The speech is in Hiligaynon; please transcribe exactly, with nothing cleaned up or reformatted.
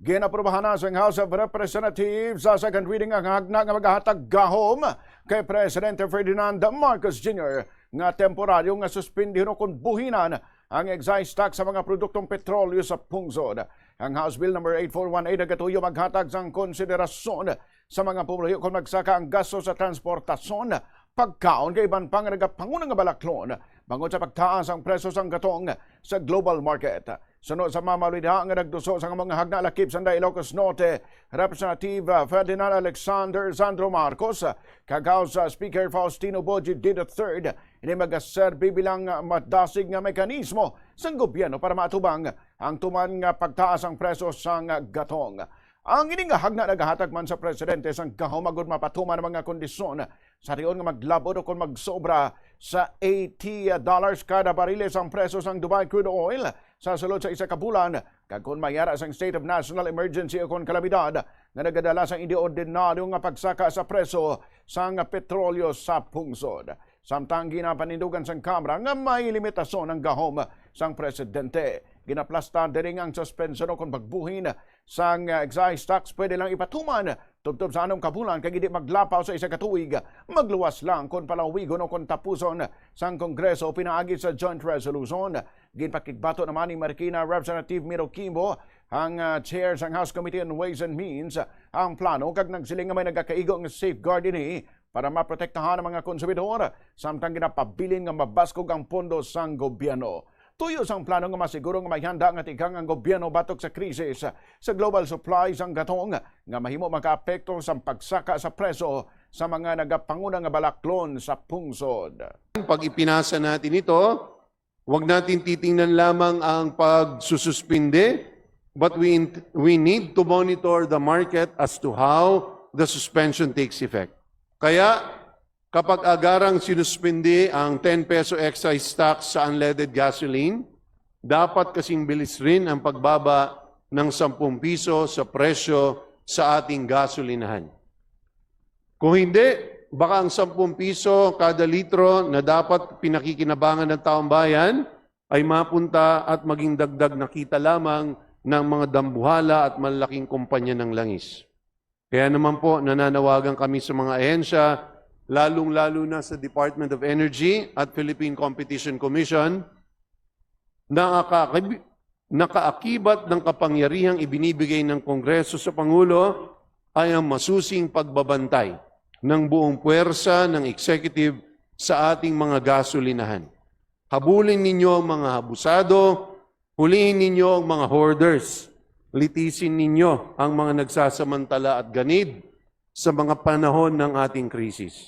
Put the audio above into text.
Ginaprobahan na sang House of Representatives sa second reading ang hagna nga magahatag gahom kay Presidente Ferdinand Marcos Junior nga temporaryo nga suspindihon o kon buhinan ang excise tax sa mga produktong petrolyo sa pungsod. Ang House Bill number eight four one eight nagatuyo maghatag sang konsiderasyon sa mga pumuluyo kon magsaka ang gasto sa transportasyon, pagkaon kag iban pa nga nagapanguna nga balaklon bangod sa pagtaas ang presyo sang gatong sa global market. Suno sa mga maulida nga nagduso sa mga hagna lakip sa Ilocos Norte, Representative, uh, Ferdinand Alexander Sandro Marcos, uh, kag House, uh, Speaker Faustino Boji the third, ini magaserbi bilang, uh, madasig nga mekanismo sang gobyerno para maatubang ang tuman nga pagtaas ang presyo sang, uh, gatong. Ang ini nga hagna nagahatag man sa presidente sang gahom agud mapatuman ang mga kondisyon sa tion nga maglabot o kon magsobra sa eighty dollars kada bariles ang presyo sang Dubai crude oil sa sulod sa isa ka bulan, kag kon mayara sang state of national emergency o kon kalamidad nga nagadala sa hindi ordinaryo nga pagsaka sa presyo sang petrolyo sa pungsod. Samtang ginapanindugan sang Kamara nga may limitasyon ang gahom sang presidente, ginaplastar diri nga ang suspensyon o kon pagbuhin sang, ah, excise tax pwede lang ipatuman tubtob sa anom ka bulan kag hindi maglapaw sa isa ka tuig. Magluwas lang kon palawigon o kon tapuson sang Kongreso pinaagi sa joint resolution. Ginpakigbato naman ni Marikina Representative Miro Kimbo, ang, ah, chair sang House Committee on Ways and Means, ang plano kag nagsiling nga may nagakaigo nga safeguard ini para maprotektahan ang mga konsumidor, samtang ginapabilin nga mabaskog ang pondo sang gobyerno. Tuyo sang plano nga masiguro nga may handa nga tigang ang gobyerno batok sa krisis sa global supply sang gatong nga mahimo makaapekto sa pagsaka sa presyo sa mga nagapanguna nga balaklon sa pungsod. Pag ipinasa natin ito, wag natin titingnan lamang ang pagsususpinde, but we, we need to monitor the market as to how the suspension takes effect. Kaya, kapag agarang sinuspindi ang ten peso excise tax sa unleaded gasoline, dapat kasing bilis rin ang pagbaba ng sampung piso sa presyo sa ating gasolinahan. Kung hindi, baka ang sampung piso kada litro na dapat pinakikinabangan ng taong bayan ay mapunta at maging dagdag na kita lamang ng mga dambuhala at malalaking kumpanya ng langis. Kaya naman po, nananawagan kami sa mga ahensya, lalong-lalo na sa Department of Energy at Philippine Competition Commission, na nakakib-, nakaakibat ng kapangyarihang ibinibigay ng Kongreso sa Pangulo ay ang masusing pagbabantay ng buong puwersa ng executive sa ating mga gasolinahan. Habulin ninyo ang mga abusado, hulihin ninyo ang mga hoarders, litisin ninyo ang mga nagsasamantala at ganid sa mga panahon ng ating krisis.